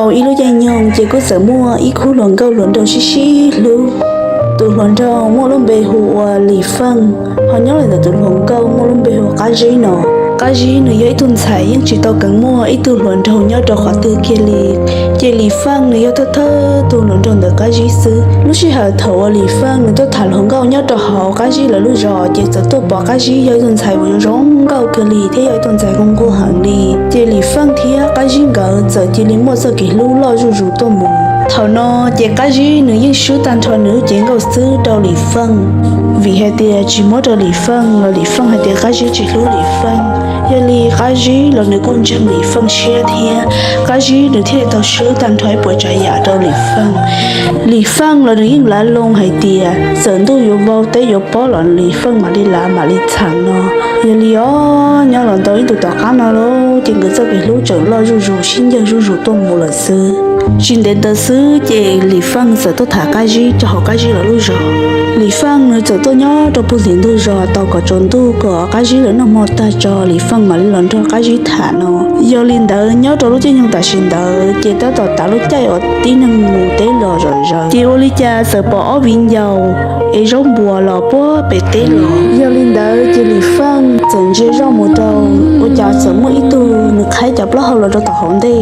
Ua ib lub caij nyoog ces kuj txawm muaj ib khub hluas nkauj hluas nraug sib sib hlub. Tus hluas nraug muaj lub npe hu ua Lis Feej, ho nyob li ntawm tus hluas nkauj muaj lub npe hu Qab Zib no. Qab Zib nws yog ib tug ntxhais yeej tsis tau kheev muaj ib tug hluas nraug nyob rau qhov twg kiag li, ces Lis Feej nws yog thawj thawj tug hluas nraug ntawm Qab Zib xwb. Lub sij hawm thaum uas Lis Feej nws tuaj tham hluas nkauj nyob rau hauv Qab Zib lawv lub zos ces txawm tuaj pom Qab Zib yog ib tug ntxhais uas zoo nkauj kawg li thiab yog ib tug ntxhais zoo nkauj heev li. Ces Lis Feej thiab Qab Zib nkawd txawm cia li muaj txoj kev hlub loj zuj zus tuaj mus. Thaum no ces Qab Zib nws yeej swb tag nrho nws lub cev nkauj xwb rau Lis Feej, vim hais tias tsis muab rau Lis Feej los Lis Feej hais tias Qab Zib tsis hlub Lis Feej. Yog li Qab Zib los nws kuj ntseeg Lis Feej siab thiab, Qab Zib nws thiaj li tau swb tag nrho ib puas tsav yam rau Lis Feej. Lis Feej los nws yeej lav loo hais tias txawm ntuj yuav vau teb yuav pob los Lis Feej mam li lav mam li txheem no. Yog li os, nyob los ntau ib ntus tom qab no lauj, ces nkawd txoj kev hlub tseem loj zuj zus sib ncawg zuj zus tuaj mus lawm xwb. Tsis ntev ntawd xwb ces Lis Feej txawm tuaj tham Qab Zib rau hauv Qab Zib lawv lub zos. Lis Feej nws txawm tuaj nyob rau puag tim ntug zos tos kom tsaus ntuj kom Qab Zib lawv noj hmo tag tso Lis Feej mam li los nrog Qab Zib tham no. Yog li ntawd nyob rau lub caij nyoog tam sim ntawd ces tab tom tav lub caij uas tib neeg mus teb los zom zaws, ces ua li cas txawm pom ob viv ncaus ev zaub npuas los puag pem teb los. Yog li ntawd ces Lis Feej txawm ntsia zoj mus rau, ua cas txawm muaj ib tug nws qhaib cov plaub hau los rau tom hauv ntej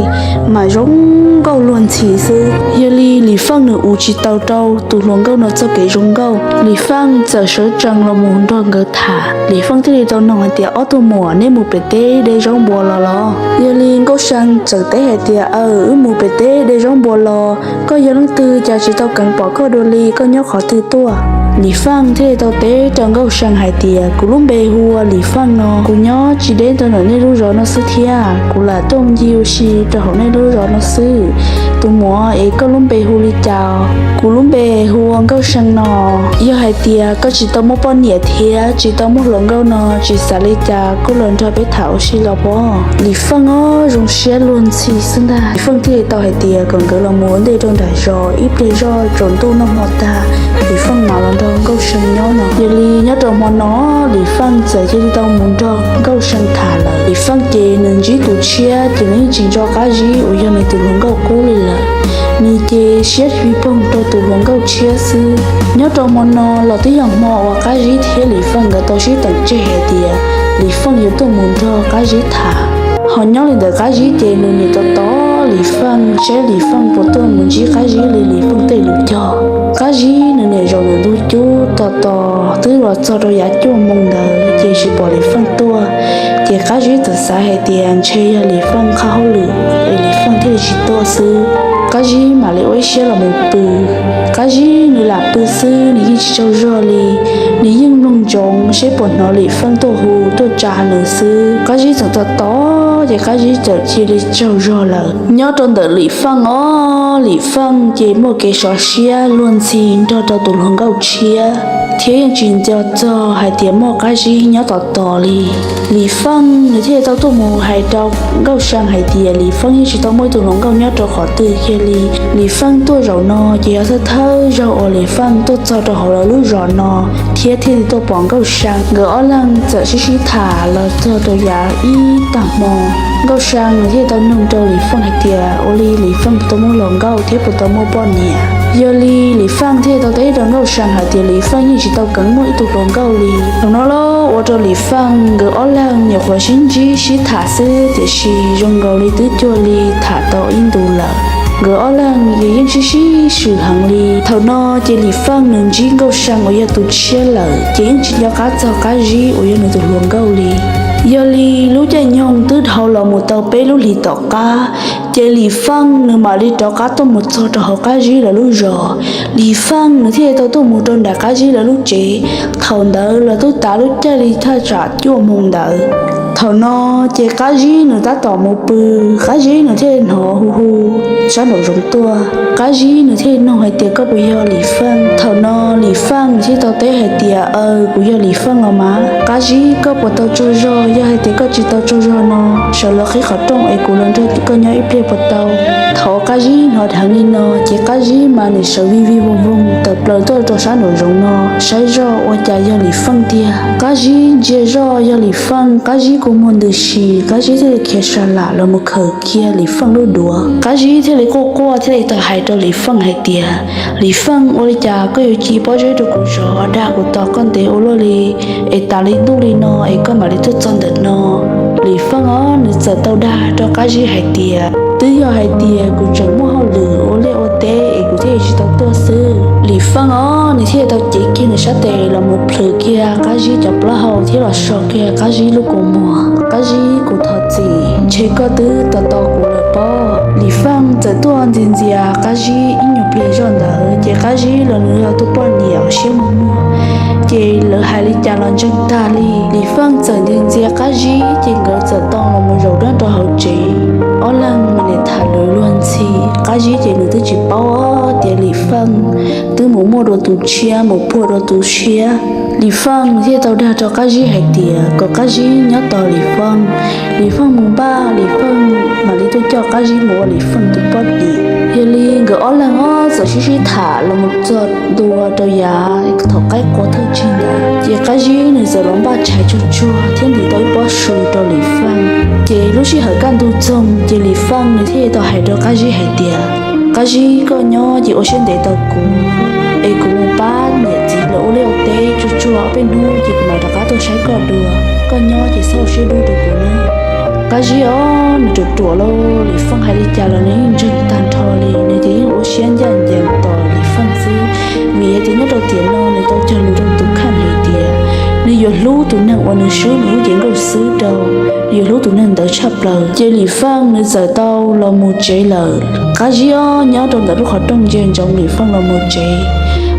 mas zoo nkauj luag ntxhi xwb. Yog li Lis Feej nws ua tsis tau rau tus hluas nkauj no txoj kev zoo nkauj, Lis Feej txawm sawv tsees los mus nrog nkawd tham. Lis Feej thiaj li tau noog hais tias, ob tug muam, neb mus pem teb de zaub npuas los los? Yog li Nkauj See txawm teb hais tias, aw, wb mus pem teb de zaub npuas los. Koj yog leej twg cas tsis tau kheev pom koj dua li, koj nyob qhov twg tuaj? Lis Feej thiaj li tau teb rau Nkauj See hais tias, kuv lub npe hu ua Lis Feej no, kuv nyob tsis deb ntawm nej lub zos no xwb thiab, kuv lam tuaj ncig ua si rau hauv nej lub zos no xwb. Tus muam, es koj lub npe hu li cas? Kuv lub npe hu ua Nkauj See no. Yog hais tias koj tsis tau muaj poj niam thiab tsis tau muaj hluas nkauj no, tsis xav li cas kuj los nrog peb tham ua si los pob. Lis Feej ob zoo siab luag ntxhi xwb ntag. Lis Feej thiaj li tau hais tias kom nkawd los mus ua ntej rau nram zos, ib pliag zoj tsaus ntuj noj hmo tag, Lis Feej mam los nrog Nkauj See nyob no. Yog li nyob rau hmo no, Lis Feej txawm cia li tau mus nrog Nkauj See tham lawm. Lis Feej ces nws ntsib tus tshiab ces nws yeej tsis ntso Qab Zib uas yog nws tus hluas nkauj qub li lawm. Nws ces siab tsis poog rau tus hluas nkauj tshiab xwb. Nyob rau hmo no los twb yog hmo uas Qab Zib thiab Lis Feej nkawd tau sib teem tseg hais tias Lis Feej yuav tuaj mus nrog Qab Zib tham. Ho nyob li ntawd Qab Zib ces nws niam tos tos Lis Feej saib Lis Feej puas tuaj mus ntsib Qab Zib li Lis Feej tej lus cog. Qab Zib nws niam zaum ntawm ntug cub tos tos twb los txog rau yav cuaj moos ntawd ces tsis pom Lis Feej tuaj. Ces Qab Zib txawm xav hais tias ntshe yog Lis Feej qhab hauj lwm es Lis Feej thiaj li tsis tuaj xwb. Qab Zib mam li ua ib siab los mus pw. Qab Zib nws lam pw xwb, nws yeej tsis tsaug zog li. Nws yeej mloog ntsoov seb puas hnov Lis Feej tuaj hu tuaj tsa nws xwb. Qab Zib txawm tos tos ces Qab Zib txawm cia li tsaug zog lawm. Nyob rau ntawm Lis Feej os, Lis Feej ces muaj kev sov siab luag ntxhi nrog rau tus hluas nkauj tshiab, thiab yeej tsis nco txog hais tias muaj Qab Zib nyob tos tos li. Lis Feej nws thiaj li tau tuaj mus hais rau Nkauj See hais tias Lis Feej yeej tsis tau muaj ib tug hluas nkauj nyob rau qhov twg kiag li. Lis Feej tuaj zaum no ces yog thawj thawj zaug uas Lis Feej tuaj txog rau hauv lawv lub zos no, thiab thiaj li tuaj pom Nkauj See. Nkawd ob leeg txawm sib sib tham los txog rau yav ib tag hmo. Nkauj See nws thiaj li tau noog rau Lis Feej hais tias ua li Lis Feej puas tau muaj hluas nkauj thiab puas tau muaj poj niam. Yog li Lis Feej thiaj li tau teb rau Nkauj See hais tias Lis Feej yeej tsis tau kheev muaj ib tug hluas nkauj li. Thaum no los ua rau Lis Feej nkawd ob leeg nyuam qhuav sib ntsib sib tham xwb, tiam sis zoo nkaus li twb cuag li tham tau ib ntus lawm. Nkawd ob leeg ces yeej sib sib swm heev li. Thaum no ces Lis Feej nws ntsib Nkauj See uas yog tus tshiab lawm, ces yeej tsis nco qab txog Qab Zib uas yog nws tus hluas nkauj li. Yog li lub caij nyoog twb dhau los mus tau peb lub hlis tom qab, ces Lis Feej nws mam li rov qab tuaj mus txog rau hauv Qab Zib lawv lub zos. Lis Feej nws thiaj li tau tuaj mus rau nram Qab Zib lawv lub tsev. Thaum ntawd los twb tav lub caij li thaj tsam cuaj moos ntawd. Thaum no ces Qab Zib nws tab tom mus pw, Qab Zib nws thiaj li hnov hu hu sab nraum zoov tuaj. Qab Zib nws thiaj li noog hais tias koj puas yog Lis Feej? Thaum no Lis Feej nws thiaj tau teb hais tias aw, kuv yog Lis Feej los mas. Qab Zib, koj puas tau tsaug zog? Yog hais tias koj tsis tau tsaug zog no, sawv los qhib qhov rooj es kuv los nrog koj nyob ib pliag puas tau? Thaum Qab Zib hnov dheev li no ces Qab Zib mas nws sawv vij vij voog voog tawm plaws tuaj rau sab nraum zoov no, saib zoj ua cas yog Lis Feej tiag. Qab Zib ntsia zoj yog Lis Feej, Qab Zib Kua muag ntws si, Qab Zib thiaj li khiav sa lam los mus khawm kiag Lis Feej lub duav. Qab Zib thiaj li quaj quaj thiaj li tau hais rau Lis Feej hais tias, Lis Feej, ua li cas koj yuav ci pob zeb rau kuv zov, dag kuv tos koj ntev ua luaj li, es tas li ntuj li no es koj mam li tuaj txog ntawm no? Lis Feej os, nws txawm tau dag rau Qab Zib hais tias, Twb yog hais tias kuv tseem muaj hauj lwm ua liaj ua teb es kuv thiaj tsis tau tuaj xwb. Lis Feej os, nws thiaj tau cev kiag nws sab tes los mus plhws kiag Qab Zib cov plaub hau thiab los so kiag Qab Zib lub kua muag. Qab Zib, kuv thov txim, ntshe koj twb tos tos kuv lawm pob. Lis Feej txawm tuaj ntxias ntxias Qab Zib ib nyuag pliag zoj ntawd ces Qab Zib los nws yog tus poj niam siab muag muag, ces lawv hais li cas los ntseeg tag li. Lis Feej txawm ntxias ntxias Qab Zib ces nkawd txawm tau los mus zaum nyob rau hauv tsev. Ob leeg mas niaj tham lus luag ntxhi. Qab Zib ces nws twb tsis paub tias Lis Feej twb mus muaj dua tus tshiab, mus puag dua tus tshiab. Lis Feej thiaj tau dag rau Qab Zib hais tias kom Qab Zib nyob tos Lis Feej, Lis Feej mus npaj, Lis Feej mam li tuaj coj Qab Zib mus ua Lis Feej tus poj niam. Yog li nkawd ob leeg ob txawm sib sib tham los mus txog ntua rau yav thaum qaib qua thawj tsig ntawd ces Qab Zib nws txawm los npaj tshais tsuag tsuag thiab ntim tau ib pob su rau Lis Feej. Ces lub sij hawm kaj ntug txoog ces Lis Feej nws thiaj tau hais rau Qab Zib hais tias, Qab Zib, koj nyob ces ua siab ntev tos kuv, es kuv mus pab niam txiv lawv ua liaj ua teb tsuag tsuag ob peb hnub ces kuv mam rov qab tuaj saib koj dua. Koj nyob ces txhob ua siab dub rau kuv nawb. Qab Zib os, nws ruam ruam lauj, Lis Feej hais li cas los nws yeej ntseeg tag nrho li, nws ces yeej ua siab ncaj ncees tos Lis Feej xwb. Vim hais tias nyob rau tiam no nws tau cog lus rau tus kheej hais tias nws yuav hlub tus neeg uas nws swb nws lub cev nkauj xwb rau, nws yuav hlub tus neeg ntawd tshaj plaws. Ces Lis Feej nws txawm tau los mus tsev lawm. Qab Zib os, nyob rau ntawm lub qhov rooj ntsia ntsoov Lis Feej los mus tsev,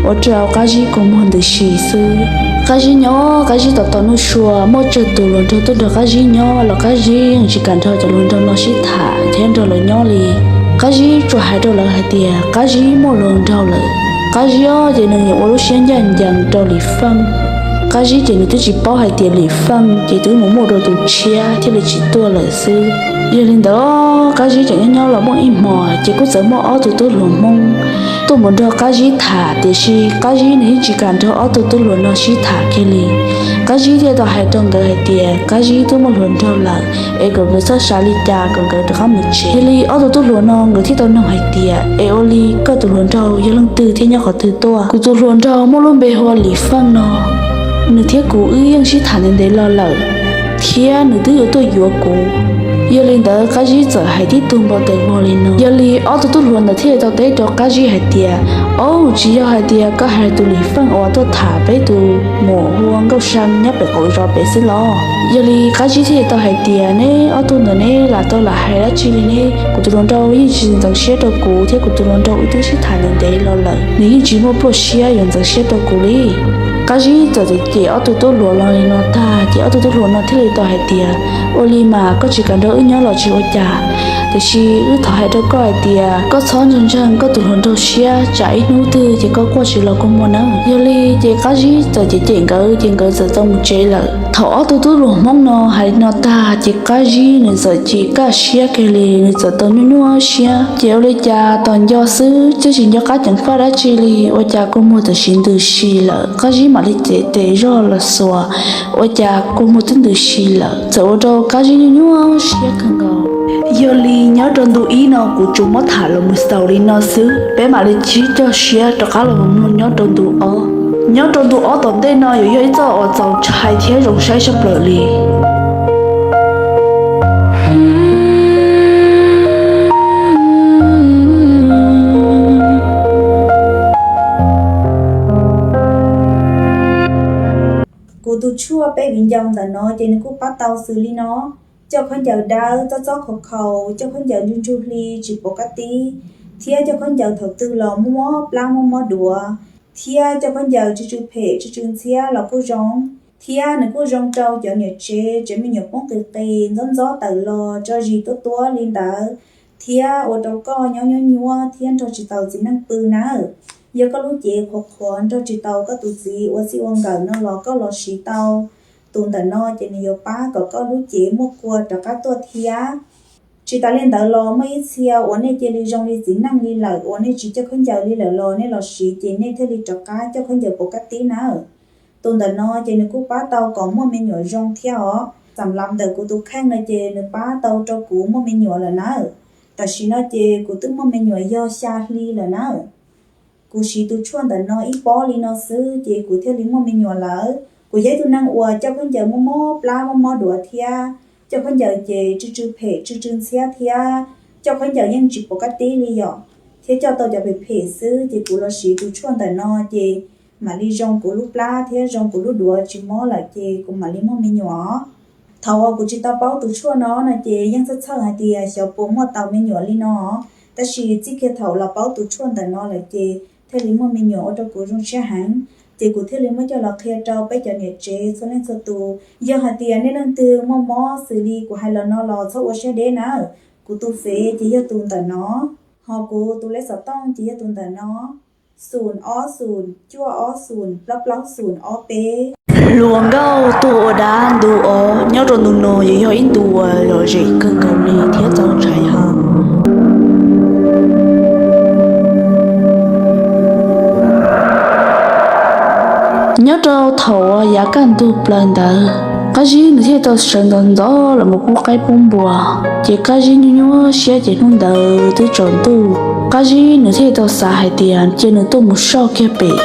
ua rau Qab Zib kua muag ntws si xwb. Qab Zib nyob, Qab Zib tos tos Nuj Sua, muaj tsawg tus hluas nraug tuaj nrog Qab Zib nyob los Qab Zib yeej tsis kam nrog cov hluas nraug no sib tham thiab nrog lawv nyob li. Qab Zib tsuas hais rau lawv hais tias Qab Zib muaj hluas nraug lawm. Qab Zib os, ces nws yeej ua lub siab ncaj ncees rau Lis Feej. Qab Zib ces nws twb tsis paub hais tias Lis Feej ces twb mus muaj dua tus tshiab thiaj li tsis tuaj lawm xwb. Yog li ntawd, Qab Zib tseem nyob nyob los muaj ib hmos ces kuj txawm muaj ob tug tub hluas Hmoob tuaj mus nrog Qab Zib tham, tiam sis Qab Zib nws yeej tsis kam nrog ob tug tub hluas no sib tham kiag li. Qab Zib thiaj tau hais rau nkawd hais tias Qab Zib twb muaj hluas nraug lawm, es kom nkawd txhob xav li cas, kom nkawd rov qab mus tsev. Yog li ob tug tub hluas no nkawd thiaj tau noog hais tias, Es ua li koj tus hluas nraug yog leej twg thiab nyob qhov twg tuaj? Kuv tus hluas nraug muaj lub npe hu ua Lis Feej no, nws thiab kuv wb yeej sib tham ntev ntev los lawm, thiab nws twb yuav tuaj yuav kuv. Yog li ntawd Qab Zib txawm hais tib tug npau taws vog li no. Yog li ob tug tub hluas ntawd thiaj tau teb rau Qab Zib hais tias, Au, tsis yog hais tias koj hais tus Lis Feej uas tuaj tham peb tus muam hu ua Nkauj Sa nyob pem qaum zos pem xwb los? Yog li Qab Zib thiaj tau hais tias, Neb ob tug ntawd neb lam tau lam hais dab tsi li ne? Kuv tus hluas nraug yeej tsis ntxeev siab rau kuv, thiab kuv tus hluas nraug wb twb sib tham ntev ntev los lawm, nws yeej tsis muaj pluaj siab yuav ntxeev siab rau kuv li. Qab Zib txawm cem ob tug tub hluas no li no tag ces ob tug tub hluas no thiaj li tau hais tias, Ua li mas koj tsis kam nrog wb nyob los tsis ua cas, tiam sis wb thov hais rau koj hais tias koj txhob ntseeg ntseeg koj tus hluas nraug siab, tsam ib hnub twg ces koj quaj tsis los kua muag nawb. Yog li ces Qab Zib txawm cem cem nkawd ces nkawd txawm tau mus tsev lawm. Thaum ob tug tub hluas Hmoob no hais li no tag ces Qab Zib nws txawm tsis kaj siab kiag li, nws txawm tau nyuaj nyuaj siab. Ces ua li cas tos nco xwb twb tsis nco qab ceev faj dab tsi li, ua cas kua muag tam sim ntws si lawm. Qab Zib mam li cev tes zog los xuas, ua cas kua muag twb ntws si lawm, txawm ua rau Qab Zib nyuaj nyuaj siab kawg nkaus. Yog li nyob rau ntu ib no kuv tsuas muab tham los mus xaus li no xwb, peb mam li sib cog siab rov qab los mloog nyob rau ntu ob. Nyob rau ntu ob tom ntej no yuav yog ib txoj uas txaus ntshai thiab zoo saib tshaj plaws li. Kuv tus tshuaj peb viv ncaus ntawm no ces nws kuj pab tau xws li no: coj khaub ncaws dawb txob txob khov khaus, coj khaub ncaws ntsuj ntsuj hli tsis pom kab tib, thiab coj khaub ncaws thaum twg los muaj mob plab mob mob duav, thiab coj khaub ncaws tsw tsw phem tsw tsw ntxhiab los kuj zoo, thiab nws kuj zoo rau cov niam tsev tsev me nyuam poob qis qis ntxob ntxob tawm los tso zis tuab tuab li ntawd, thiab ua rau koj nyob nyuab nyuab thiab nrog tsis tau txiv neej pw nawb. Yog koj lub cev qhuav qhuav nrog tsis tau koj tus txiv ua txij ua nkawm no los koj los siv tau tus ntawm no ces nws yuav pab kom koj lub cev muaj kua rov qab tuaj thiab. Tsis tas li ntawd los muaj ib txhia uas nej cia li zoo li txiv neej li lawm uas nej tsis coj khaub ncaws li lawm los nej los siv ces nej thiaj li rov qab coj khaub ncaws pom kab tib nawb. Tus ntawm no ces nws kuj pab tau kom muaj me nyuam zoo thiab os. Xam lav ntawm kuv tus kheej no ces nws pab tau rau kuv muaj me nyuam lawm nawb. Tam sim no ces kuv twb muaj me nyuam yog xya hli lawm nawb. Kuv siv tus tshuaj ntawm no ib pob li no xwb ces kuv thiaj li muaj me nyuam lawm. Kuv yog ib tug neeg uas coj khaub ncaws mob mob plab mob mob duav thiab, coj khaub ncaws ces tsw tsw phem tsw tsw ntxhiab thiab, coj khaub ncaws yeej tsis pom kab tib li yom, thiab coj tau cov phem phem xwb ces kuv los siv tus tshuaj ntawm no ces mam li zoo kuv lub plab thiab zoo kuv lub duav tsis mob lawm ces kuv mam li muaj me nyuam. Thaum uas kuv tsis tau paub tus tshuaj no no ces yeej txhawj txhawj hais tias xyov puas muaj tau me nyuam li no, tab sis txij kiag thaum los paub tus tshuaj ntawm no lawm ces thiaj li muaj me nyuam ua rau kuv zoo siab heev. Ces kuv thiaj li muab coj los qhia rau peb cov niam tsev txhua leej txhua tus. Yog hais tias nej leej twg muaj mob xws li kuv hais los no los txhob ua siab deb nawb. Kuv tus fev ces yog tus ntawm no, ho kuv tus lej xov tooj ces yog tus ntawm no: xoom ob xoom cuaj ob xoom plaub plaub xoom ob peb. Hluas nkauj tuaj ua dab ntu ob nyob rau ntu no yuav yog ib ntu uas lom zem kawg nkaus li thiab txaus ntshai heev. Nyob rau thaum uas yav kaj ntug plaws ntawd, Qab Zib nws thiaj tau sawv ntxov ntxov los mus pub qaib pub npua. Ces Qab Zib nyuaj nyuaj siab ces hnub ntawd twb tsaus ntuj. Qab Zib nws thiaj tau xav hais tias cia nws tuaj mus soj kiag pem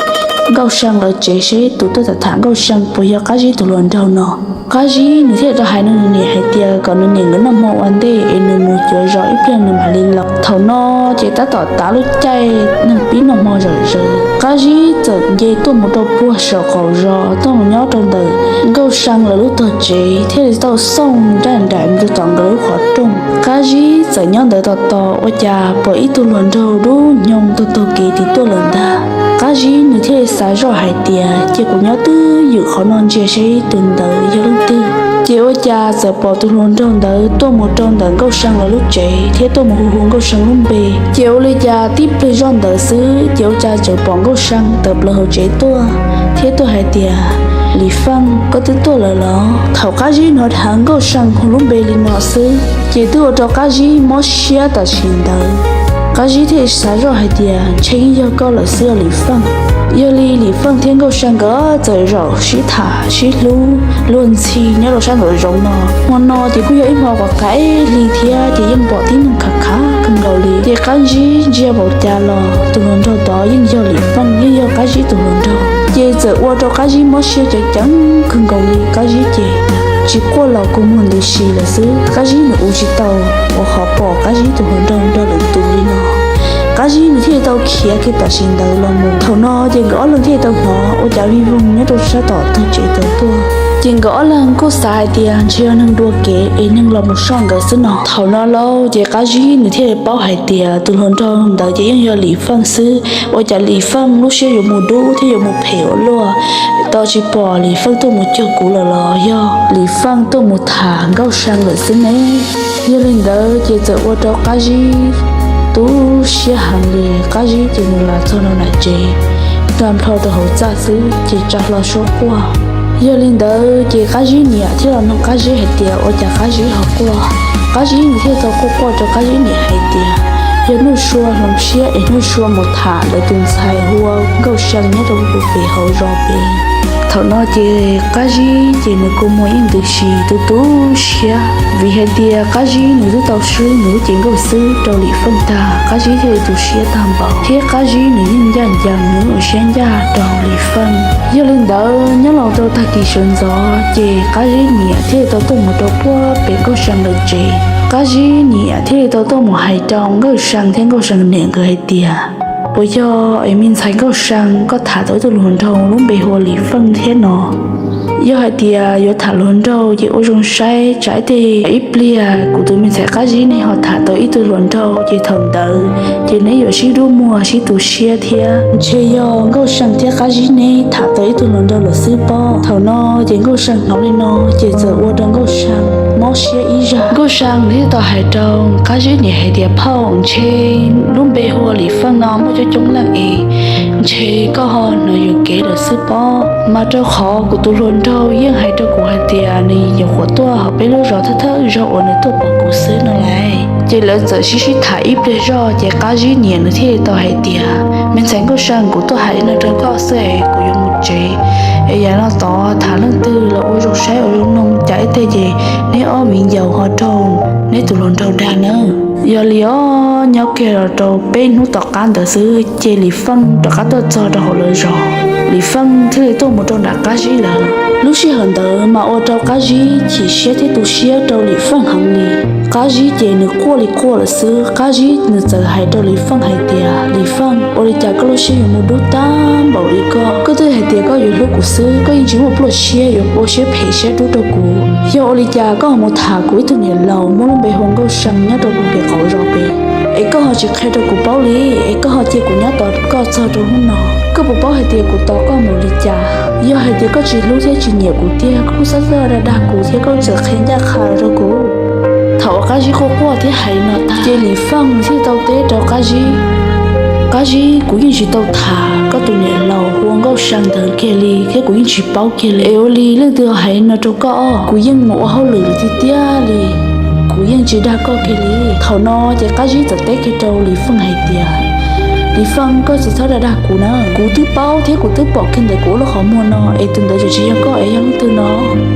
Nkauj Sa lawv tsev seb tus tuaj tham tham Nkauj Sa puas yog Qab Zib tus hluas nraug no. Qab Zib nws thiaj rov hais nws niam hais tias kom nws niam nkawd noj hmo ua ntej es nws mus cuav zos ib pliag nws mam li los. Thaum no ces tab tom tav lub caij neeg pib noj hmo zom zaws, Qab Zib txawm nce tuaj mus rau puag saum qaum zos tuaj mus nyob rau ntawm Nkauj Sa lawv lub tog tsev thiaj li tau xauj nraj nraim mus rau tom nkawd lub qhov rooj. Qab Zib txawm nyob ntawd tos tos ua cas pom ib tug hluas nraug dub nyoog taug taug kev tim tuaj lawm ntag. Qab Zib nws thiaj li xav zoj hais tias cia kuv nyob twj ywm qhov no ntsia seb tus ntawd yog leej twg. Ces ua cas txawm pom tus hluas nraug ntawd tuaj mus rau ntawm Nkauj Sa lawv lub tsev thiab tuaj mus hu hu Nkauj Sa lub npe. Ces ua li cas tib pliag zoj ntawd xwb ces ua cas txawm pom Nkauj Sa tawm plaws hauv tsev tuaj thiab tuaj hais tias, Lis Feej, koj twb tuaj lawm los? Thaum Qab Zib hnov dhawv Nkauj Sa hu lub npe li no xwb ces twb ua rau Qab Zib mob siab tam sim ntawd. Qab Zib thiaj xav zoj hais tias ntshe yeej yog koj lawm xwb os Lis Feej. Yog li Lis Feej thiab Nkauj Sa nkawd txawm zaum sib tham sib hlub luag ntxhi nyob rau sab nraum zoov no. Hmo no ces kuj yog ib hmo quav qaib li thiab ces yeej pom tib neeg khav khav kawg nkaus li. Ces Qab Zib ntsia npaum cas los tus hluas nraug tod yeej yog Lis Feej, yeej yog Qab Zib tus hluas nraug. Ces txawm ua rau Qab Zib mob siab ceev ceev kawg nkaus li. Qab Zib ces tsis quaj los kua muag ntws si lawm xwb. Qab Zib nws ua tsis tau ua qhov pom Qab Zib tus hluas nraug nrog lwm tus li no. Qab Zib nws thiaj li tau khiav kiag tam sim ntawd los mus. Thaum no ces nkawd ob leeg thiaj li tau hnov ua cas vij voog nyob rau sab tom tog tsev tawm tuaj. Ces nkawd ob leeg kuj xav hais tias ntshe yog neeg dua kev es neeg los mus soj nkawd xwb no. Thaum no lauj ces Qab Zib nws thiaj li paub hais tias tus hluas nraug ntawd ces yeej yog Lis Feej xwb. Ua cas Lis Feej lub siab yuav mus dub thiab yuav mus phem ua luaj? Tau tsis pom Lis Feej tuaj mus cuag kuv lawm los yog Lis Feej tuaj mus tham Nkauj Sa lawm xwb ne? Yog li ntawd ces txawm ua rau Qab Zib tu siab heev li. Qab Zib ces nws los txog nram tsev, nkag nplho rau hauv txaj xwb ces tsa hlo suab quaj. Yog li ntawd ces Qab Zib niam thiaj los nug Qab Zib hais tias ua cas Qab Zib ho quaj. Qab Zib nws thiaj tau quaj quaj rau Qab Zib niam hais tias yog Nuj Sua hloov siab es Nuj Sua mus tham lawv tus ntxhais hu ua Nkauj Sa nyob rau puag pem hauv zos pem. Thaum no ces Qab Zib ces nws kua muag yeej ntws si tu tu siab vim hais tias Qab Zib nws twb tau swb nws lub cev nkauj xwb rau Lis Feej tag. Qab Zib thiaj li tu siab tag npaum thiab Qab Zib nws yeej ncaj ncees nws lub siab ncaj rau Lis Feej. Yog li ntawd nyob los rau tag kis sawv ntxov ces Qab Zib niam thiaj li tau tuaj mus rau puag pem Nkauj Sa lawv tsev. Qab Zib niam thiaj li tau tuaj mus hais rau Nkauj Sa thiab Nkauj Sa niam nkawd hais tias, puas yog es me ntxhais Nkauj Sa koj tham tau ib tug hluas nraug lub npe hu ua Lis Feej thiab no? Yog hais tias yuav tham hluas nraug ces ua zoo saib tsam ib teg ib pliag kuv tus me ntxhais Qab Zib ne ho tham tau ib tug hluas nraug ces thaum ntawd ces neb yuav sib dub muag sib tu siab thiab. Ntshe yog Nkauj Sa thiab Qab Zib neb tham tau ib tug hluas nraug lawm xwb pob. Thaum no ces Nkauj Sa hnov li no ces txawm ua rau Nkauj Sa mob siab ib zag. Nkauj Sa thiaj tau hais rau Qab Zib niam hais tias, phauj, ntshe lub npe hu ua Lis Feej no muaj coob coob leej es ntshe koj ho hnov yuam kev lawm xwb pob. Mas rau qhov kuv tus hluas nraug yeej hais rau kuv hais tias nws nyuam qhuav tuaj hauv peb lub zos thawj thawj zaug uas nws tuaj pom kuv xwb no lauj. Ces lawv txawm sib sib tham ib pliag zoj ces Qab Zib niam nws thiaj li tau hais tias, me ntxhais Nkauj Sa, kuv tuaj hais li no rau koj xwb es kuv yuav mus tsev. Es yam no tod tham leej twg los ua zoo saib ua zoo mloog cas ib tiag ces neb ob viv ncaus ho raug neb tus hluas nraug dag nawb. Yog li os, nyob kiag los rau peb hnub tom qab ntawd xwb ces Lis Feej rov qab tuaj txog rau hauv lawv zos. Lis Feej thiaj li tuaj mus rau nram Qab Zib lawm. Lub sij hawm ntawd mas ua rau Qab Zib chim siab thiab tu siab rau Lis Feej heev li. Qab Zib ces nws quaj li quaj lawm xwb. Qab Zib nws txawm hais rau Lis Feej hais tias, Lis Feej, ua li cas koj lub siab yuav mus dub tag npaum li koj? Koj twb hais tias koj yuav hlub kuv xwb, koj yeej tsis muaj pluaj siab yuav ua siab phem siab dub rau kuv. Yog ua li cas koj ho mus tham kuv ib tug niam laus muaj lub npe hu ua Nkauj See nyob rau kuv pem qaum zos pem, es koj ho tsis qhia rau kuv paub li, es koj ho cia kuv nyob tos koj txog rau hnub no? Koj puas paub hais tias kuv tos koj mus li cas? Yog hais tias koj tsis hlub thiab tsis nyiam kuv tiag, koj kuj txhob dag dag kuv thiab koj txawm qhia ncaj qha rau kuv. Thaum uas Qab Zib quaj quaj thiab hais li no tag ces Lis Feej thiaj tau teb rau Qab Zib, Qab Zib, kuv yeej tsis tau tham koj tus niam laus hu ua Nkauj See ntawd kiag li thiab kuv yeej tsis paub kiag li. Es ua li leej twg hais li no rau koj? Kuv yeej mus ua hauj lwm lawm tiag tiag li, kuv yeej tsis dag koj kiag li. Thaum no ces Qab Zib txawm teb kiag rau Lis Feej hais tias, Lis Feej, koj tsis txhob dag dag kuv na, kuv twb paub thiab kuv twb pom kiag ntawm kuv lub qhov muag no es tus ntawd tseem tsis yog koj es yog leej twg no?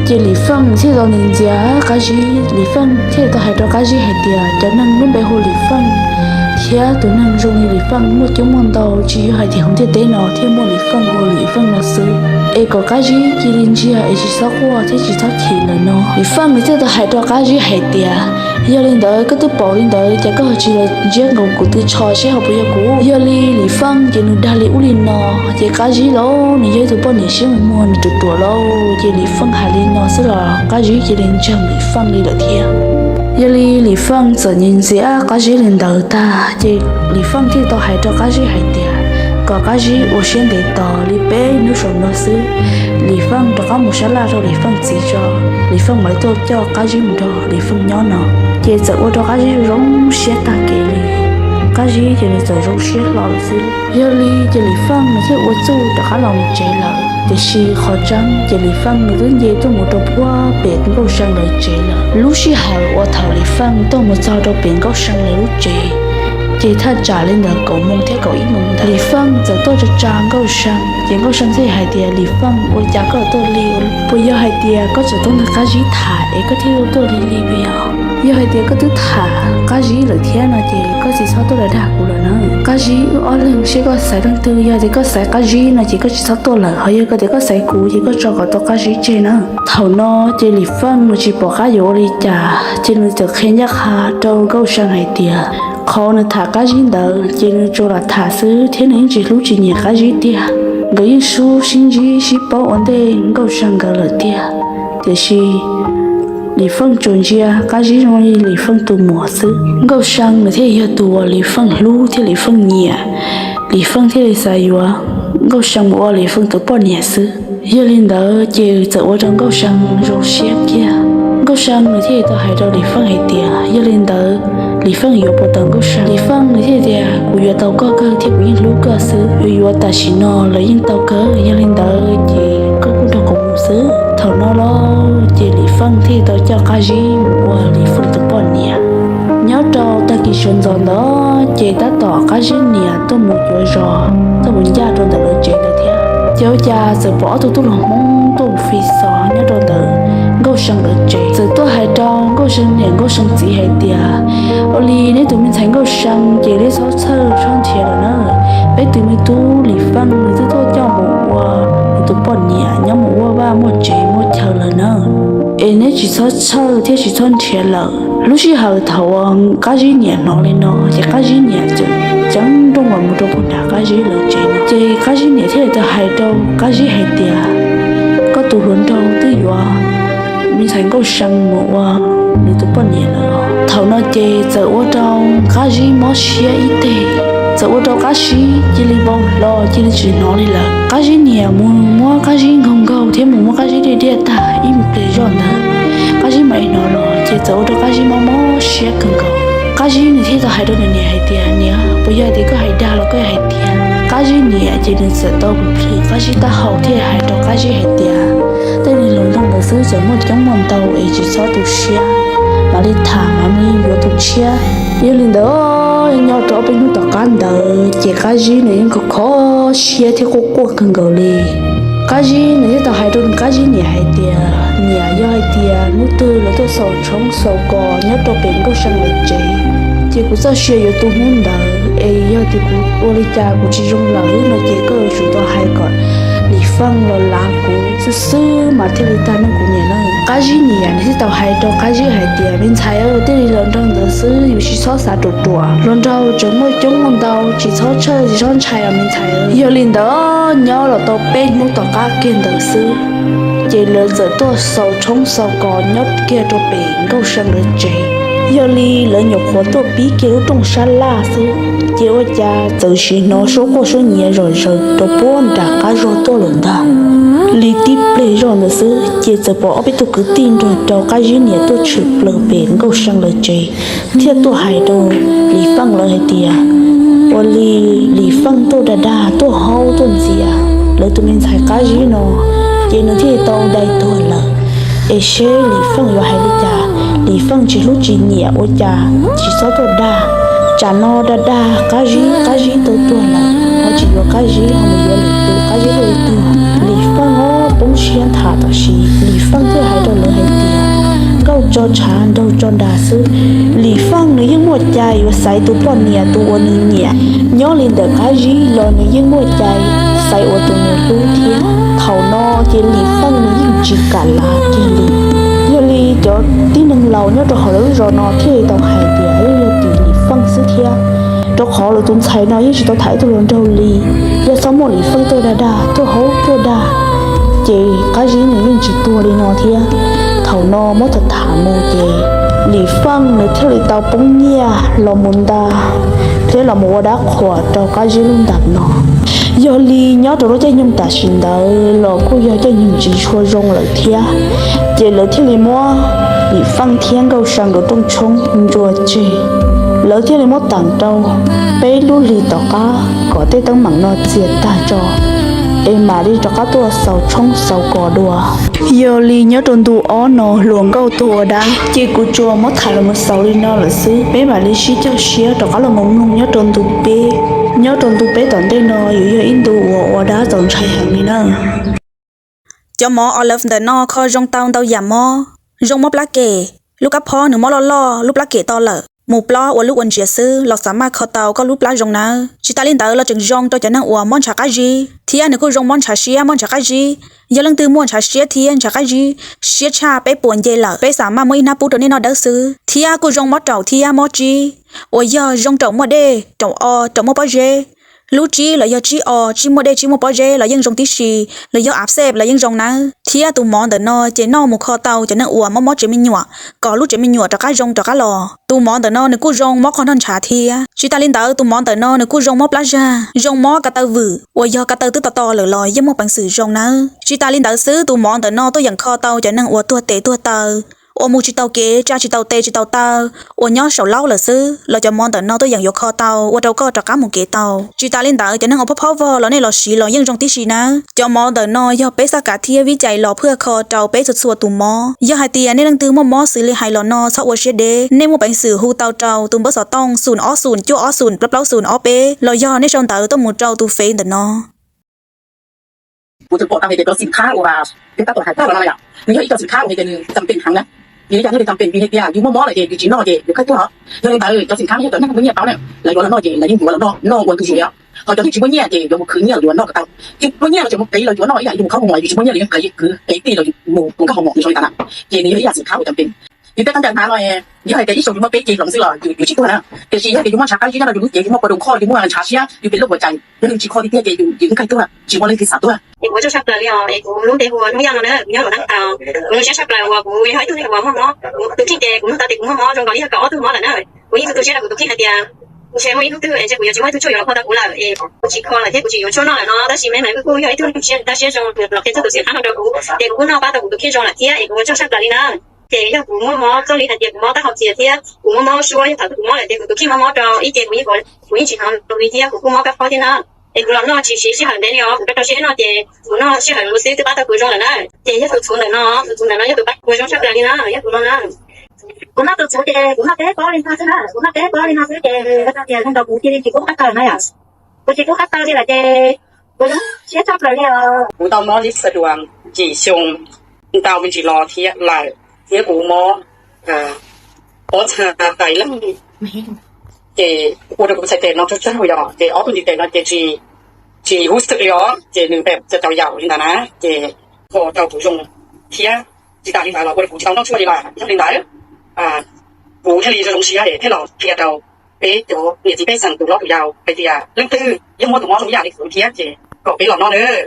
Ces Lis Feej thiaj tau ntxias Qab Zib, Lis Feej thiaj tau hais rau Qab Zib hais tias, cov neeg lub npe hu Lis Feej thiab tus neeg zoo li Lis Feej muaj coob muaj ntau, tsis yog hais tias hauv ntiaj teb no thiaj muaj Lis Feej hu Lis Feej no xwb. Es kom Qab Zib cia li ntsiag es tsis txhob quaj thiab tsis txhob chim lawm no. Lis Feej nws thiaj tau hais rau Qab Zib hais tias, yog li ntawd koj twb pom li ntawd ces koj ho tsis los ntsiab nkaus kuv tw tsho seb ho puas yog kuv? Yog li Lis Feej ces nws dag li ub li no, ces Qab Zib los nws yog ib tug poj niam siab muag muag nws ruam ruam lauj, ces Lis Feej hais li no xwb los Qab Zib cia li ntseeg Lis Feej li lawm thiab. Yog li Lis Feej txawm ntxias Qab Zib li ntawd tag ces Lis Feej thiaj tau hais rau Qab Zib hais tias, kom Qab Zib ua siab ntev tos li peb hnub saum no xwb, Lis Feej rov qab mus sab laj rau Lis Feej txiv tso, Lis Feej mam li tuaj coj Qab Zib mus nrog Lis Feej nyob no. Ces txawm ua rau Qab Zib zoo siab tag kev li. Qab Zib ces nws txawm zoo siab hlo lawm xwb. Yog li ces Lis Feej nws thiaj ua txuj rov qab los mus tsev lawm. Tiam sis qhov tseeb ces Lis Feej nws twb nce tuaj mus rau puag pem Nkauj See lawv tsev lawm. Lub sij hawm uas thaum Lis Feej tuaj mus txog rau pem Nkauj See lawv lub tsev, ces thaj tsam li ntawd kaum moos thiab kaum ib moos ntawd, Lis Feej txawm tuaj tsa tsa Nkauj See. Ces Nkauj See thiaj hais tias, Lis Feej, ua cas koj tuaj lig? Puas yog hais tias koj tseem tuaj nrog Qab Zib tham es koj thiaj li tuaj lig lig puas yog? Yog hais tias koj twb tham Qab Zib lawm thiab no ces koj tsis txhob tuaj dag dag kuv lawm na. Qab Zib wb ob leeg seb koj xaiv leej twg, yog tias koj xaiv Qab Zib no ces koj tsis txhob tuaj lawm, ho yog tias koj xaiv kuv ces koj tso kom tau Qab Zib tseg na. Thaum no ces Lis Feej nws tsis pom qab yuav ua li cas ces nws txawm qhia ncaj qha rau Nkauj See hais tias, qhov nws tham Qab Zib ntawd ces nws tsuas lam tham xwb thiab nws yeej tsis hlub tsis nyiam Qab Zib tiag. Nkawd yeej sib sib ntsib sib paub ua ntej Nkauj See nkawd lawm tiag. Tiam sis Lis Feej tsuas ntsia Qab Zib zoo li Lis Feej tus muam xwb. Nkauj See nws thiaj yog tus uas Lis Feej hlub thiab Lis Feej nyiam. Lis Feej thiaj li xav yuav Nkauj See mus ua Lis Feej tus poj niam xwb. Yog li ntawd ces txawm ua rau Nkauj See zoo siab kiag. Nkauj See nws thiaj li tau hais rau Lis Feej hais tias, yog li ntawd Lis Feej yuav puas tau Nkauj See? Lis Feej nws thiaj tias, kuv yuav tau koj kawg thiab kuv yeej hlub koj xwb, yuav yuav tam sim no los yeej tau kawg. Yog li ntawd ces koj kuj nrog kuv mus xwb. Thaum no los ces Lis Feej thiaj tau coj Qab Zib mus ua Lis Feej tus poj niam. Nyob rau tag kis sawv ntxov ntawd ces tab tom Qab Zib niam tuaj mus cuav zos tuaj mus ncaj rau ntawm lawv tsev ntawd thiab. Ces ua cas txawm pom ob tug tub hluas Hmoob tuaj mus fi xov nyob rau ntawm Nkauj See lawv tsev, txawm tuaj hais rau Nkauj See niam Nkauj See txiv hais tias, ua li neb tus me ntxhais Nkauj See ces neb txhob txhawj txhob nrhiav lawm na. Peb tus me tub Lis Feej nws twb tuaj coj mus ua nws tus poj niam nyob mus ua vaj muaj tsev muaj chaw lawm na. Es neb tsis txhob txhawj thiab tsis txhob nrhiav lawm. Lub sij hawm thaum uas Qab Zib niam hnov li no ces Qab Zib niam txawm ceev nrooj los mus rau puag nram Qab Zib lawv tsev no. Ces Qab Zib niam thiaj li tau hais rau Qab Zib hais tias, koj tus hluas nraug twb yuav me ntxhais Nkauj See mus ua nws tus poj niam lawm los? Thaum no ces txawm ua rau Qab Zib mob siab ib teg, txawm ua rau Qab Zib cia li vau hlo cia li tsis hnov li lawm. Qab Zib niam mus muab Qab Zib nkaug nkaug thiab mus muab Qab Zib diaj diaj tag ib pliag zoj ntawd, Qab Zib mam li hnov los ces txawm ua rau Qab Zib mob mob siab kawg nkaus. Qab Zib nws thiaj tau hais rau nws niam hais tias, niam, puas yog tias koj hais dag los koj hais tiag? Qab Zib niam ces nws txawm tau plhws Qab Zib taub hau thiaj hais rau Qab Zib hais tias, tej niag hluas nraug ntawd xwb tseem muaj coob muaj ntau es tsis txhob tu siab, mam li tham mam li yuav tus tshiab. Yog li ntawd, nyob rau ob peb hnub tom qab ntawd ces Qab Zib nws yeej kho kho siab thiab quaj quaj kawg nkaus li. Qab Zib nws thiaj tau hais rau nws Qab Zib niam hais tias, niam, yog hais tias hnub twg lawv tuaj xaus tshoob xaus kos nyob rau pem Nkauj Seev lawv tsev, ces kuv txoj sia yuav tu hnub ntawd, es yog tias kuv ua li cas kuv tsis zoo lawm no ces koj yuav tsum tau hais kom Lis Faj los lav kuv xwb xwb mas thiaj li tag neej kuv niam na. Qab Zib niam nws thiaj tau hais rau Qab Zib hais tias, me ntxhais, tij li hluas nraug ntawd xwb, yus tsis txhob xav ruam ruam, hluas nraug tseem muaj coob muaj ntau, tsis txhob tshawj tsis txhob ntshai os me ntxhais. Yog li ntawd nyob los tau peb hnub tom qab kiag ntawd xwb, ces lawv txawm tuaj xaus tshoob xaus kos nyob kiag rau pem Nkauj Seev lawv tsev. Yog li lawv nyuam qhuav tuaj pib kiag lub rooj sab laj xwb, ces ua cas txawm sim hnov suab quaj suab nyiav zom zaws rau puag nram qab zog tuaj lawm ntag. Li tib pliag zoj ntawd xwb ces txawm pom ob peb tug kwv tij nrog rau Qab Zib niam tuaj tshwm plaws pem Nkauj Seev lawv tsev, thiaj tuaj hais rau Lis Faj lawv hais tias, ua li Lis Faj tuaj dag dag tuaj haub tuaj ntxias lawv tus me ntxhais Qab Zib no, ces nws thiaj tau dai tuag lawm. Es seb Lis Faj yuav hais li cas, Lis Faj tsis hlub tsis nyiam ua cas tsis txhob tuaj dag. Tsam no dag dag Qab Zib, Qab Zib tau tuag lawm ho tsis yuav Qab Zib ho mus yuav lwm tus, Qab Zib thiaj li tuag. Lis Faj poob siab nthav tam sim Lis Faj thiaj hais rau lawv hais tias, nkauj tso tshav nraug tso nras xwb, Lis Faj nws yeej muaj cai yuav xaiv tus poj niam tus uas nws nyiam. Nyob li ntawm Qab Zib los nws yeej muaj cai xaiv ua tus nws hlub thiab. Thaum no ces Lis Faj nws yeej tsis kam lav kiag li. Yog li cov tib neeg laus nyob rau hauv lawv lub zos no thiaj li tau hais tias yeej yog tim Lis Faj xwb thiab, rau qhov lawv tus ntxhais no yeej tsis tau tham ib tug hluas nraug li. Yog txhob muaj Lis Faj tuaj dag dag tuaj haub tuaj dag, ces Qab Zib nws yeej tsis tuag li no thiab. Thaum no muab tham tham mus ces Lis Faj nws thiaj li tau poob nyiaj los mus nta thiab los mus ua dab qhuas rau Qab Zib lub ntam no. Yog li nyob rau lub caij nyoog tam sim ntawd los kuj yog caij nyoog tsis tshua zoo lawm thiab, ces lawv thiaj li muab Lis Faj thiab Nkauj Seev nkawd rooj tshoob ntsuas tseg. Lawv thiaj li muab teem rau peb lub hlis tom qab kom tej teeb meem no txias tag tso, es mam li rov qab tuaj xaus tshoob xaus kos dua. Yog li nyob rau ntu ob no hluas nkauj tuag ua dab, ces kuv tsuas muab tham los mus xaus li no lawm xwb. Peb mam li sib cog siab rov qab los mus mloog nyob rau ntu peb. Nyob rau ntu peb tom ntej no yuav yog ib ntu uas ua dab txaus ntshai heev li na. Cov mov Olive ntawm no kho zoo tau ntau yam mob, zoo mob plab kem, lub kab phob nws mob loj loj lub plab kem to lawm, mus plob ua lub ua ntsiav xwb los xav maj kho tau koj lub plab zoo nawb. Tsis tas li ntawd los tseem zoo rau cov neeg uas mob ntshav qab zib, thiab nws kuj zoo mob ntshav siab mob ntshav qab zib. Yog leej twg muaj ntshav siab thiab ntshav qab zib, siab tshaj peb puas nce lawm, peb xav maj muab ib hnab pub rau nej noj dawb xwb. Thiab kuj zoo mob raum thiab mob tsib, uas yog zoo raum muaj dej, raum o, raum muaj pob zeb. Lub tsib los yog tsib o, tsib muaj dej tsib muaj pob zeb los yeej zoo tib si, los yog av xej los yeej zoo nawb. Thiab tus mov ntawm no ces noj mus kho tau cov neeg uas mob mob tsev me nyuam, kom lub tsev me nyuam rov qab zoo rov qab los. Tus mov ntawm no nws kuj zoo mob qhov noj ntshav thiab. Tsis tas li ntawd tus mov ntawm no nws kuj zoo mob plab zag, zoo mob ko taw vwm, uas yog ko taw twb to to lawm los yeej muaj peev xwm zoo nawb. Tsis tas li ntawd xwb tus mov ntawm no tuaj yeem kho tau cov neeg uas tuag tes tuag taw, uas mus tsis tau kev, tsa tsis tau tes tsis tau taw, uas nyob saum laub lawm xwb los cov mov ntawm no tuaj yeem yuav kho tau ua rau koj rov qab mus kev tau. Tsis tas li ntawd cov neeg uas phob phob vog los nej los siv los yeej zoo tib si nawb. Cov mov ntawm no yog peb xab kav thiab vib cais los phwj kho rau peb txhua txhua tus mob. Yog hais tias nej leej twg muaj mob xws li hais los no txhob ua siab deb, nej muaj peev xwm hu tau rau tus npawb xov tooj xoom ob xoom cuaj ob xoom plaub plaub xoom ob peb, los yog nej sau ntawv tuaj mus rau tus fev ntawm no. Kuv tseem pom tau hais tias cov xim khab uas peb tab tom hais tag los no yom, nws yog ib co xim khab uas hais tias nws tam pem heev na. Vim li cas nws tam pem? Vim hais tias yus muaj mob lawm ces yus tsis noj ces yus khaij tuag os. Yog li ntawd cov xim khab yog cov neeg muaj nyiaj tau na, lawv yuav los noj ces lawv yeej yuav los noj, noj ua tus zus li os. Ho cov neeg tsis muaj nyiaj ces yuav mus khwv nyiaj los yuav noj kom tau. Tsis muaj nyiaj los tseem mus qiv los yuav noj ib yam, yus mus khawb hau mom, yus tsis muaj nyiaj los yeej qiv kwv qiv tij los mus ua nkauj hau mom zoo li tas na. Ces nws yog ib yam xim khab uas tam pem. Vim peb qab ncas hnav no, yog hais tias ib zaug yus muaj peb cev hloov xwb los yus tsis tuag na. Tiam sis yog tias yus muaj ntshav qab zib nyob rau yus lub cev, yus muaj pawg doos khoj, yus muaj ntshav siab, yus pem lub huas cais, yog nws tsis kho tiag tiag ces yus yeej khaij tuag, tsis muaj leej twg xav tuag. Es kuv ua tsaug tshaj plaws li os, es kuv lub npe hu ua Hnub Yaj no na, kuv nyob Luam Dab Tau. Kuv zoo siab tshaj plaws uas kuv yog ib tug neeg uas muaj mob, kuv tus kheej ces kuv nug tau tias kuv muaj mob zoo nkaus li yog kaum ob tug mob lawm na. Kuv yeej tu tu siab rau kuv tus kheej hais tias ntshe muaj ib hnub twg es ntshe kuv yuav tsis muaj ib tug tshuaj yuav los kho tau kuv lawm es kuv tsis kho lawm thiab kuv tsis yuav tshuaj noj lawm no, tab sis me me kuj kuj yog ib tug neeg siab, siab zoo los qhia txog tus xim khab no rau kuv, ces kuv kuj noj pab tau kuv tus kheej zoo lawm thiab es kuv ua tsaug tshaj plaws li na. Ces yog kuv muaj mob txog li hais tias kuv mob tab hau txias thiab kuv muaj mob suab, yog thaum twg kuv mob lawm ces kuv tus kheej mob mob rau ib ce, kuv yeej, kuv yeej tsis hnov li thiab kuv kuj mob kab phob thiab na. Es kuv los noj tsis siv sij hawm ntev li os, kuv rau rau siab noj ces kuv noj sij hawm lus xwb twb pab tau kuv zoo lawm na. Ces yog tus txhuv ntawm no, tus txhuv ntawm no yog tus pab kuv zoo tshaj plaws li na, yog tus no na. Kuv noj tus txhuv ces kuv noj peb pob li no xwb na, kuv noj peb pob li no xwb ces tias nrog kuv cia li tsis kub qab taw na yom. Kuv tsis kub qab taw li lawm ces Kuv tau mob li xaduas yim xyoo ntau me ntsis los thiab lawm, thiab kuv mob pob txha tais leej, ces ua rau kuv txhais tes no tsawg tsawg yom, ces ob tug ntiv tes no ces tsis, tsis huv xwm li os, ces nws pem cov yaum li ntawd na, ces ua rau kuv zoo thiab tsis tas li ntawd los ua rau kuv tsis tau noj tshuaj li lawm. Yog li ntawd kuv thiaj li zoo zoo siab es thiaj los qhia rau peb cov niam txiv pej xeem tus hlob tus yau hais tias leej twg yog muaj tus mob zoo ib yam li kuv thiab ces kom peb los noj nawb.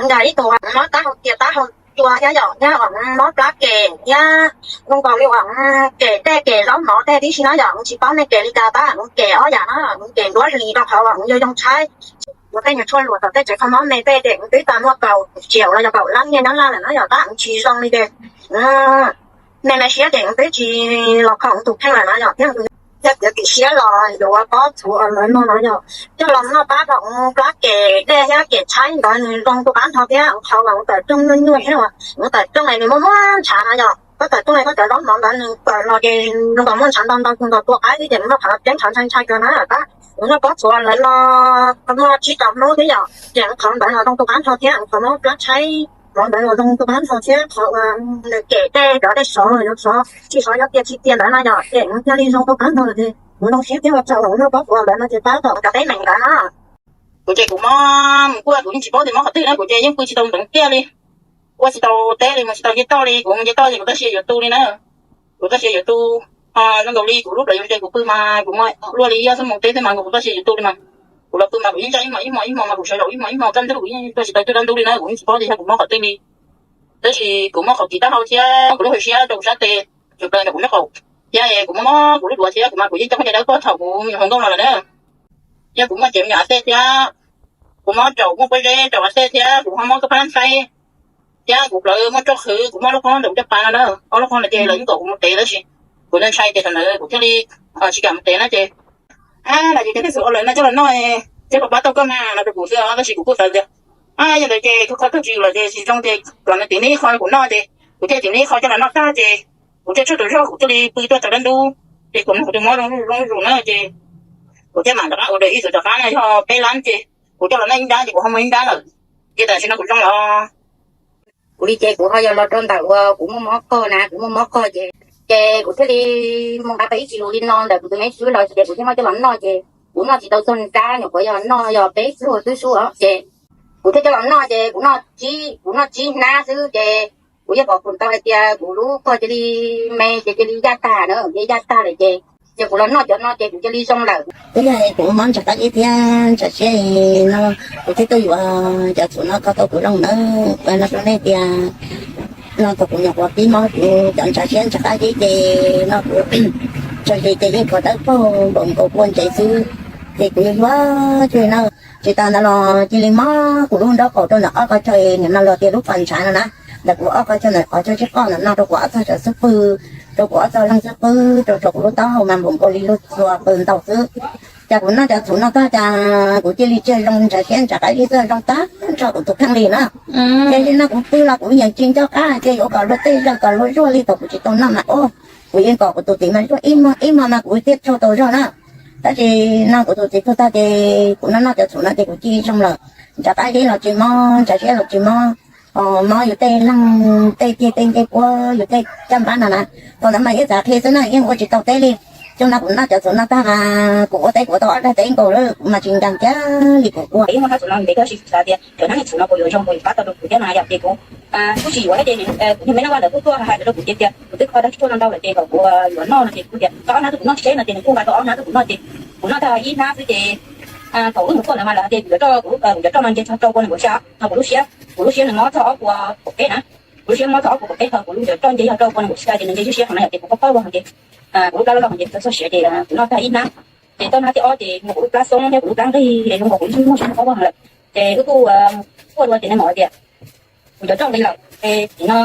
Ntawm ib tug mob taub hau tias taub hau cua thiab yom, thiab mob plab kem thiab zoo nkaus li kem dej kem zaub mov tej tib si no yom, tsis paub nej kem li cas tab kem ob yam no, kem nruab hlis rau qhov uas yog zoo tshaib. Ua tej nyuag tshuaj luam tom tej tsev kho mob me tej ces twb tau muaj kaum tsiaum los yog kaum lab nyiaj nyob laj lawm no yom, tab tsis zoo li ces me me siab ces twb tsis los kho tus kheej lawm no yom, thiab tias kim siab los yuav pob txhuv lawv no no yom, coj los noj pab rau plab kem dej thiab kem tshaib ntawd nws zoo tu qab nrho thiab qhov uas tawm rooj nyuaj nyuaj thiab uas tawm rooj nws muaj muaj ntshav no yom, koj tawm rooj koj cov zaub mov ntawd nws tawm los ces zoo nkaus muaj ntshav ntau ntau tus nkaus tua qaib xwb ces nws muaj qhov ceeb ntshav ntshai ntshai kawg na tab. Kuv noj pob txhuv lawv no muaj tsib rau hnub thiab yom, ces qhov ntawd los zoo tu qab nrho thiab qhov mob plab tshaib qhov ntawd los zoo tu qab nrho thiab qhov uas nws kem dej cov dej sov yuav sov tsis sov yuav tias tsis tias ntawd no yom, ces nws thiaj li zoo tu qab nrho ces kuv zoo siab thiab ua tsaug uas noj pob txhuv ntawd no ces pab tau cov teeb meem ntawd na. Kuv ces kuv mob mus kuaj kuv yeej tsis paub tias mob qhov twg na, kuv ces yeej pw tsis tau ntev tiag li, ua tsis tau teb li, mus tsis tau nce toj li, kuv mus nce toj ces kuv txoj sia yuav tu li na. Kuv txoj sia yuav tu, zoo nkaus li kuv lub plawv yuav nce, kuv pw mas kuv muaj luaj li ob xuab moos teb xwb mas kuv txoj sia yuav tu li mas. Kuv los pw mas kuv yeej ntshai ib hmos ib hmos ib hmos mas kuv sawv zaum ib hmos ib hmos kaj ntug kuv yeej tua tsis tau ib tug dab ntub li na, kuv yeej tsis paub tias yog kuv mob qhov twg li. Tab sis kuv mob qhov kis taub hau thiab kuv lub hauv siab rau kuv sab tes, tsuas plaws ntawm kuv nraub qaum thiab kuv mob mob kuv lub duav thiab kuv mas kuv yeej coj khaub ncaws dawb pog thaum kuv nyuam hluas nkauj no lawm na. Yog kuv muaj cev me nyuam a tej thiab kuv mob raum muaj pob zeb raum a tej thiab kuv ho mob kab phab lab xaib thiab kuv plawv muaj roj qhwv, kuv mob lub qhov ntawm kuv caj pas no na, ob lub qhov ntawd ces lawv yeej kom kuv mus tev tab sis kuv ntshai ces thaum ntawd kuv thiaj li tsis kam mus tev na ces, a, lawv ces tej xwm ua lawv no coj los noj thiab kom pab tau koj mas no rau kuv xwb tab sis kuv kuj xav tias, a, yog ntawd ces koj kho tag tsis los ces tsis zoo ces kom nws tim neb ib qho kuv noj ces kuv thiaj tim neb ib qho coj los noj tag ces kuv thiaj tshuaj tus zog kuv thiaj li pw tuaj tau dab ntub ces kuv mus kuv tus mob zoo zuj zus na ces kuv thiaj mam rov qab ua ib xwm rov qab no yog peb lab ces kuv coj los noj ib nrab ces kuv ho mus ib nrab lawm ces tam sim no kuv zoo los. Kuv li ces kuv ho yog los rau ntawm uas kuv muaj mob qog na, kuv muaj mob qog ces, ces kuv thiaj li mus nqa tau ib tsis lus li no ntawm kuv tus me tub los ces kuv thiaj muab coj los noj ces kuv noj tsis tau txog nrab, nyuam qhuav yog noj yog peb pluag xwb xwb ces kuv thiaj coj los noj ces kuv noj tsib, kuv noj tsib hnab xwb ces kuv yeej pom phum tau hais tias kuv lub qog cia li me ces cia li yaj tag na, cia li yaj tag lawm ces, ces kuv los noj cov no ces kuv cia li zoo lawm. Twb yog kuv mob ntshai qab zib thiab ntshai siab no, kuv thiaj tuaj yuav cov txhuv no kho tau kuv zoo nawb. Kuv no rau nej tias no thaum kuv nyuam qhuav pib mob kuv cov ntshai siab ntshai qab zib ces no kuv tso zis ces yeej kho dawb paug npaum nkaus kua ntsev xwb. Ces kuv yuav yuav cuag no, tsis tas ntawd los cia li mob kuv lub nraub qaum rau ntawm ob qhov chaw, nim no luag tias lub pas ntshav no na, ntawm kuv ob qhov chaw ntawm qhov chaw tsib qoj ntawm no rau kuv ob txog saum xub pwg, rau kuv ob txog leej xub pwg, rau rau kuv lub taub hau mas npaum nkaus li lub txua pw ntau xwb. Cas kuv noj cov txhuv no tag cas kuv cia li tsis zoo ntshai siab ntshai qab zib, tsis zoo tag nrho kuv tus kheej li na. Ces li no kuv pw los kuv yeej tsis nco qab tias yuav kom luag tej zaum kom luag zuaj li thaum kuv tsis tau noj mas ub, kuv yeej kom kuv tus txiv mas zuaj ib hmos ib hmos mas kuv thiaj tsaug tau zog na. Tab sis no kuv tus txiv tuag tag ces kuv noj noj cov txhuv no ces kuv cia li zoo lawm. Ntshai qab zib los tsis mob, ntshai siab los tsis mob, mob yus tej leeg tej tiag tej ncej puab yus tej caj npab no na. Thaum ntawd mas yeej xav qhia xwb na, yeej ua tsis tau teb li. Xyoo no kuv noj cov txhuv no tag mas kuv ua teb kuv ua tau ob dag teb nkaus lawm, kuv mas tsis nco qab li kuv ua. Ib muaj thab txhuv no ntev kawg, tab sis kuv xav tias cov hnab txhuv no puas yuav zoo puas yuav pab tau rau kuv thiab no yom. Ces kuv kuj tsis yuav thiab ces kuv niag me nab vaj ntawd kuj tuaj hais rau kuv tias, kuv twb kho dag tsuag no ntau lawm ces kom kuv yuav noj no ces kuv tias koj ob hnab twb kuv noj tsis tseb no ces nws kuj nqa tau ob hnab twb kuv noj ces kuv noj tag ib hnab xwb ces thaum wb mus kuaj ntawd mas lawv hais tias kuv cov roj, kuv cov roj no nce txog rau pua nees nkaum xya, no kuv lub siab, kuv lub siab nws mob txog ob puas kaum peb na. Kuv lub siab mob txog ob puas kaum peb thaum kuv lub cov roj nce yog rau pua nees nkaum xya ces nws nce siab siab heev na yom, ces kuv paub paub vag ces kuv lub plab loj loj ces txog siav ces kuv noj tag ib hnab. Ces toj hnab thib ob ces muaj kuv lub plab xoob thiab kuv lub plab nqig es zoo nkaus kuv lub siab muaj siab paub vag lawm. Ces wb kuj kuaj dua ces nws mam hais tias kuv cov roj nqis lawm es no,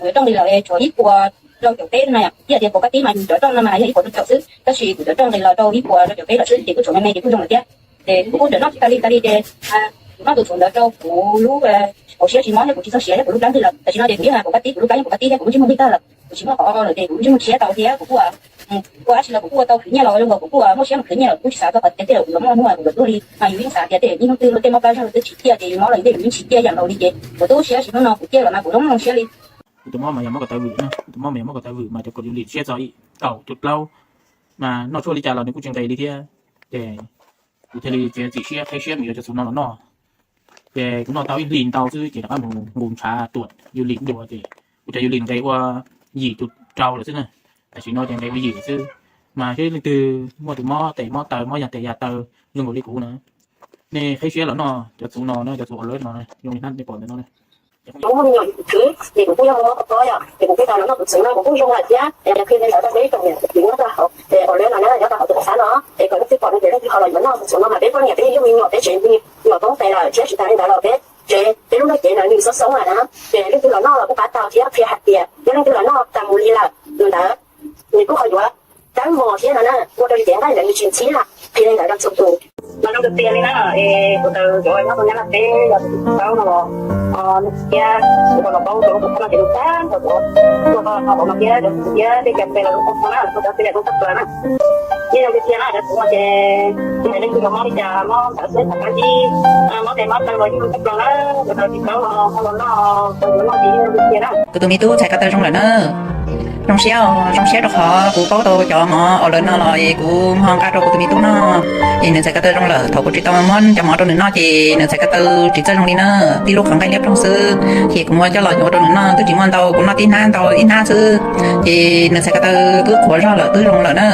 kuv cov roj nqis lawm es tshuav ib puas rau caum peb no yom, ib yam tias puas kab tib mas yus cov roj no mas yog ib puas rau caum xwb, tab sis kuv cov roj nqis los rau ib puas rau caum peb lawm xwb ces kuj tshuav me me ces kuj zoo lawm thiab. Ces kuv kuj ntawm noj tsis tas li tas li ces kuv noj tus txhuv ntawd rau kuv lub hauv siab tsis mob thiab kuv tsis txog siav thiab kuv lub plab nqig lawm, tam sim no ces kuv yeej hais puas kab tib, kuv lub plab yeej puas kab tib thiab kuv lub ntsej muag nqig tag lawm, kuv tsis muaj qhov o lawm ces kuv lub ntsej muag tshiab tau thiab kuv kuj Ua dab tsi los kuv kuj ua tau khwv nyiaj los zoo nkaus kuv kuj muaj siab mus khwv nyiaj los kuv tsis xav tau qhov tias tej zaum kuv los muaj muaj kuv tsis tau tug li mas yus yeej xav tias tej zaum ib hnub twg luag tej mob plab zog luag twb tsis ciaj ces yus mob los yus tej yus yeej tsis ciaj yam nkaus li ces kuv tu siab tsis hnub no kuv ciaj los mas kuv zoo zoo siab li. Kuv tus mob mas yog mob ko taw vwm, kuv tus mob mas yog mob ko taw vwm mas cov kaum yus lim siab txog kaum cuv plaub mas noj tshuaj li cas los nws kuj tsis nqis li thiab. Ces kuv thiaj li txiav txim siab qheb siab mus yuav cov txhuv no los noj. Ces kuv noj tau ib hlis ntau xwb ces rov qab mus nqus ntshav tuam yus lim dua ces kuv cov yus lim nqis ua yim tus rau lawm xwb na. Tam sim no ces nqis ua yim lawm xwb. Mas seb leej twg muaj tus mob tes mob taw mob yag tes yag taw zoo nkaus li kuv na, nej qheb siab los noj cov txhuv no na, cov txhuv Olay no zoo li nej pom ntawm no. Kuv muaj me nyuam yim tus khwv ces kuv kuj yog mob ko pob yom, ces kuv kuj tau los noj tus txhuv no kuv kuj zoo lawm thiab. Es qhia li ntawd rau peb ib tsoom niam txiv nyob rau hauv, es Olay no na nyob rau hauv tus pab no, es kom leej twg pom no ces leej twg ho los yuav noj tus txhuv no mas peb poj niam peb yug me nyuam peb tsev me nyuam poob tes lawm thiab tsis tas li ntawd los peb tsev peb lub ntiaj teb no nws xoob xoob lawm na. Ces leej twg los noj los kuj pab tau thiab qhia hais tias yog leej twg los noj tas mus li lawm tus ntawd nws kuj ho yuav dawb mos thiab no na, ua rau yus cev nqaij ntawd nws tsis ntxhib lawm. Qhia li ntawd rau txhua tus. Mas zoo tiag tiag li na, es kuv taw cov nyob rau Nyab Laj teb yog tus tsis paub no los, thiab kuv los paub rau lub qhov no ces nws tag nrho cov tuaj txog qhov no thiab cov txiv thiab tej cov pes los lub qhov no na, kuv cov pes los lub qhov plaws na. Yeej zoo tiag tiag na cov txhuv no ces tsis hais leej twg los mob li cas, mob ntawv xwb xav kab ntsib, mob tes mob taw los yeej tag plaws na, cov tsis paub los ho los noj, tau yuav noj ces yeej zoo tiag tiag na. Kuv tus me tub ntxhais ko taw zoo lawm na. Zoo siab, zoo siab rau qhov kuv paub tau cov mov Olay no los es kuv ho nqa rau kuv tus me tub noj, es nws ntxhais ko taw zoo lawm. Thaum kuv tsis tau muab cov mov rau nws noj ces nws ntxhais ko taw tsis txawj zoo li na, tib lub qhov nqaij liab ploog xwb. Ces kuv muab coj los yuav rau nws noj twb tsis muaj ntau, kuv noj tib hnab ntau ib hnab xwb, ces nws ntxhais ko taw twb qhuav zog lawm twb zoo lawm na.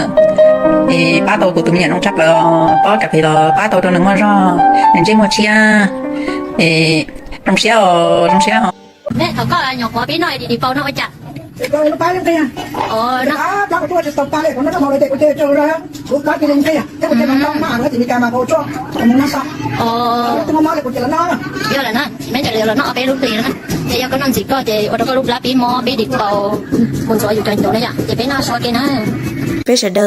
Es pab tau kuv tus me nyuam zoo tshaj plaws, pob kas fes los pab tau rau nws muaj zog, nws ntsej muag tshiab. Es zoo siab os, zoo siab os. Thaum koj nyuam qhuav pib noj di di pau no ua cas? Yog lawm na, peb ntshe los noj ob peb lub hlis na. Ces yog koj noj ntxim koj ces ua rau koj lub plab pib mob pib di pau, mus ntxuav yus cov ncuav na yom, ces peb noj sua ke na. Peb sawv daws